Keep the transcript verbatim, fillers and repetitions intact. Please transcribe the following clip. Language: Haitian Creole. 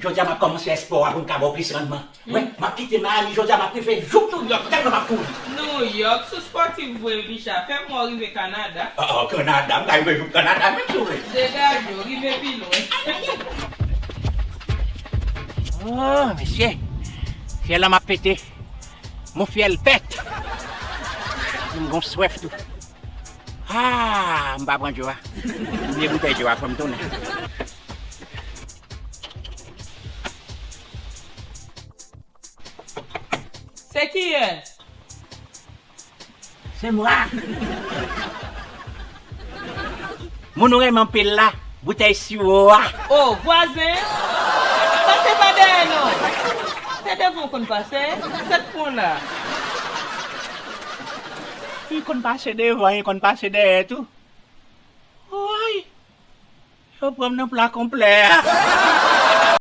Jodi a m ap kòmanse espò a pou m ka ba w plis randman. Wi, m ap kite Miami jodi a, m ap rive jouk Nouyòk, tèlman m ap kouri. Nouyòk, sou spòtif vre, Bicha. Fè m wè w rive Kanada. Ah, Kanada, m ka rive jouk Kanada menm si w vle. Degaje w, rive pi lwen. Oh, mesye. Fyèl la m ap pete. Mon fyèl pèt. M gon swèf tou. Ah, m pa pran djo a. M vye boutèy djo a, fò m tounen. Se kiyès? Se mwa. Moun ou renmen anpil la, boutèy siwo a. O, vwazen! Pase pa dèyè non! Se devan w konn pase, sèt pon la. Li konn pase devan, li konn pase dèyè tou. Woy! Yo pran m nan pla konplè a.